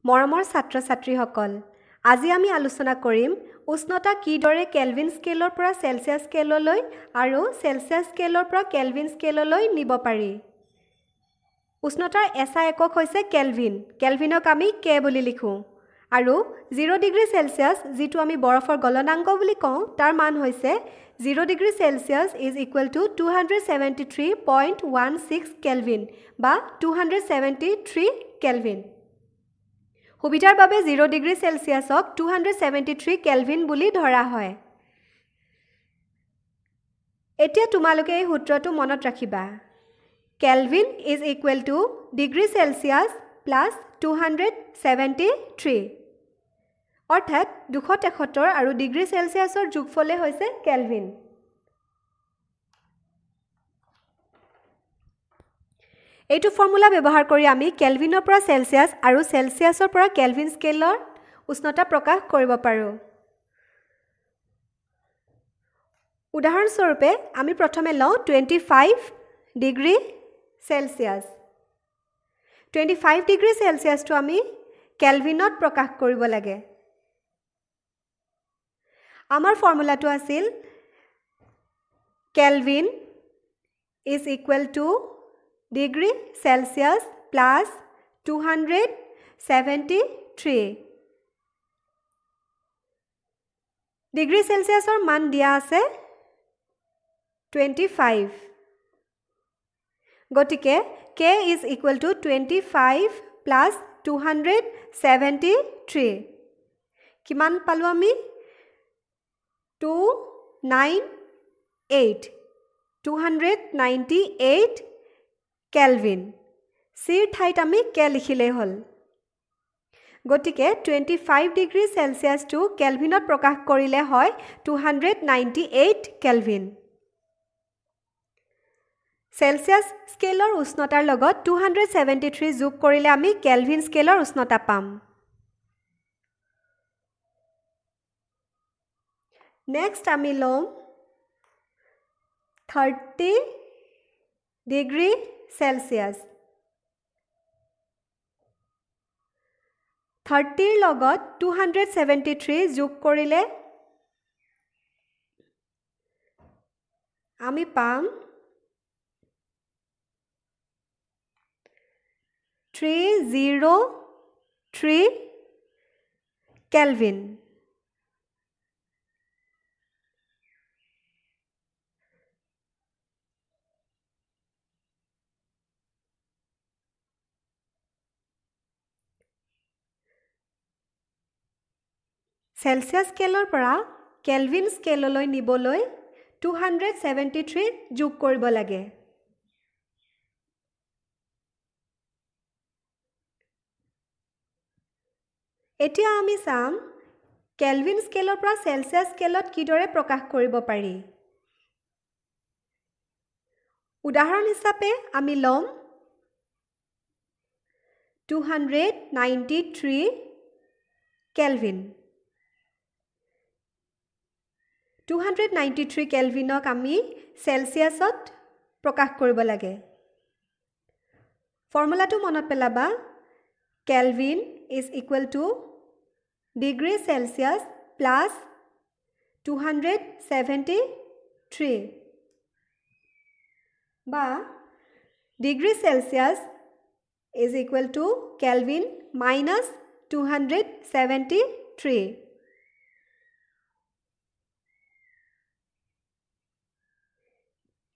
মৰমৰ ছাত্ৰ-ছাত্ৰীসকল, আজি আমি আলোচনা কৰিম উষ্ণতা কিদৰে কেলভিন স্কেলৰ পৰা চেলছিয়াছ স্কেললৈ আৰু চেলছিয়াছ স্কেলৰ পৰা কেলভিন স্কেললৈ নিব পাৰি। উষ্ণতাৰ এছআই একক হৈছে কেলভিন। কেলভিনক আমি কে বুলি লিখোঁ আৰু 0 ডিগ্ৰী চেলছিয়াছ, যিটো আমি বৰফৰ গলনাংক বুলি কওঁ, তাৰ মান হৈছে 0 degree Celsius is equal to 273.16 kelvin বা 273 কেলভিন। সুবিধাৰ বাবে 0 ডিগ্ৰী চেলছিয়াছক 273 কেলভিন বুলি ধৰা হয়। এতিয়া তোমালোকে এই সূত্ৰটো মনত ৰাখিবা। Kelvin is equal to degree Celsius plus 273, অৰ্থাৎ 273 আৰু ডিগ্ৰী চেলছিয়াছৰ যোগফলে হৈছে কেলভিন। এইটো ফৰ্মুলা ব্যৱহাৰ কৰি আমি কেলভিনৰ পৰা চেলছিয়াছ আৰু চেলছিয়াছৰ পৰা কেলভিন স্কেলৰ উষ্ণতা প্ৰকাশ কৰিব পাৰোঁ। উদাহৰণস্বৰূপে আমি প্ৰথমে লওঁ 25 ডিগ্ৰী চেলছিয়াছ। 25 ডিগ্ৰী চেলছিয়াছটো আমি কেলভিনত প্ৰকাশ কৰিব লাগে। আমাৰ ফৰ্মুলাটো আছিল kelvin is equal to degree Celsius plus 273। Degree চেলছিয়াছৰ মান দিয়া আছে 25, গতিকে K is equal to 25 plus 273। কিমান পালোঁ আমি? 298, 298 কেলভিন। চিৰ ঠাইত আমি কে লিখিলেই হ'ল। গতিকে 25 ডিগ্ৰী চেলছিয়াছটো কেলভিনত প্ৰকাশ কৰিলে হয় 298 কেলভিন। চেলছিয়াছ স্কেলৰ উষ্ণতাৰ লগত 273 যোগ কৰিলে আমি কেলভিন স্কেলৰ উষ্ণতা পাম। নেক্সট আমি ল'ম 30 ডিগ্ৰী চেলছিয়াছ। 30ৰ লগত 273 যোগ কৰিলে আমি পাম 303 কেলভিন। চেলছিয়াছ স্কেলৰ পৰা কেলভিন স্কেললৈ নিবলৈ 273 যোগ কৰিব লাগে। এতিয়া আমি চাম কেলভিন স্কেলৰ পৰা চেলছিয়াছ স্কেলত কিদৰে প্ৰকাশ কৰিব পাৰি। উদাহৰণ হিচাপে আমি ল'ম 293 কেলভিন। 293 কেলভিনক আমি চেলছিয়াছত প্ৰকাশ কৰিব লাগে। ফৰ্মুলাটো মনত পেলাবা, kelvin is equal to degree Celsius plus 273 বা degree Celsius is equal to kelvin minus 273।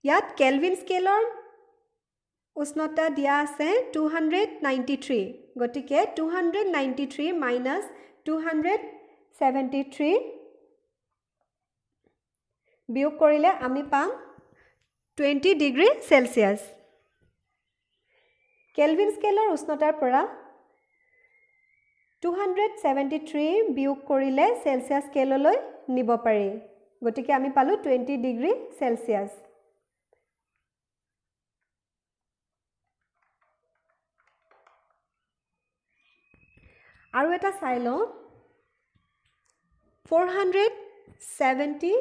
ইয়াত কেলভিন স্কেলৰ উষ্ণতা দিয়া আছে 293, গতিকে 293 মাইনাছ 273 বিয়োগ কৰিলে আমি পাম 20 ডিগ্ৰী চেলছিয়াছ। কেলভিন স্কেলৰ উষ্ণতাৰ পৰা 273 বিয়োগ কৰিলে চেলছিয়াছ স্কেললৈ নিব পাৰি, গতিকে আমি পালোঁ 20 ডিগ্ৰী চেলছিয়াছ। আৰু এটা চাই লওঁ, 470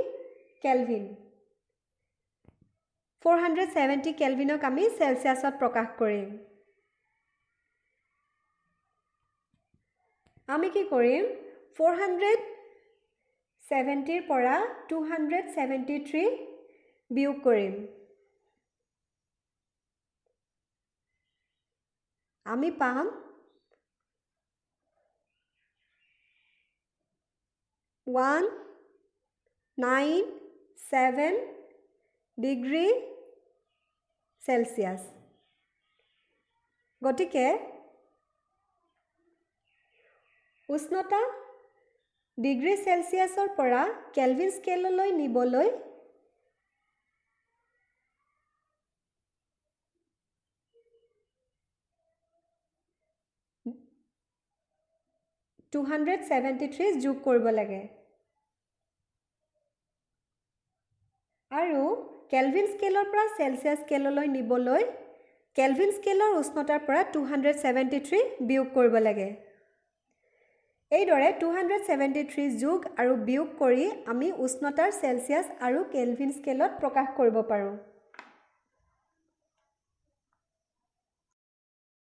কেলভিন। 470 কেলভিনক আমি চেলছিয়াছত প্ৰকাশ কৰিম। আমি কি কৰিম? 470ৰ পৰা 273 বিয়োগ কৰিম। আমি পাম 197 ডিগ্ৰী চেলছিয়াছ। গতিকে উষ্ণতা ডিগ্ৰী চেলছিয়াছৰ পৰা কেলভিন স্কেললৈ নিবলৈ 273 যোগ কৰিব লাগে আৰু কেলভিন স্কেলৰ পৰা চেলছিয়াছ স্কেললৈ নিবলৈ কেলভিন স্কেলৰ উষ্ণতাৰ পৰা 273 বিয়োগ কৰিব লাগে। এইদৰে 273 যোগ আৰু বিয়োগ কৰি আমি উষ্ণতাৰ চেলছিয়াছ আৰু কেলভিন স্কেলত প্ৰকাশ কৰিব পাৰোঁ।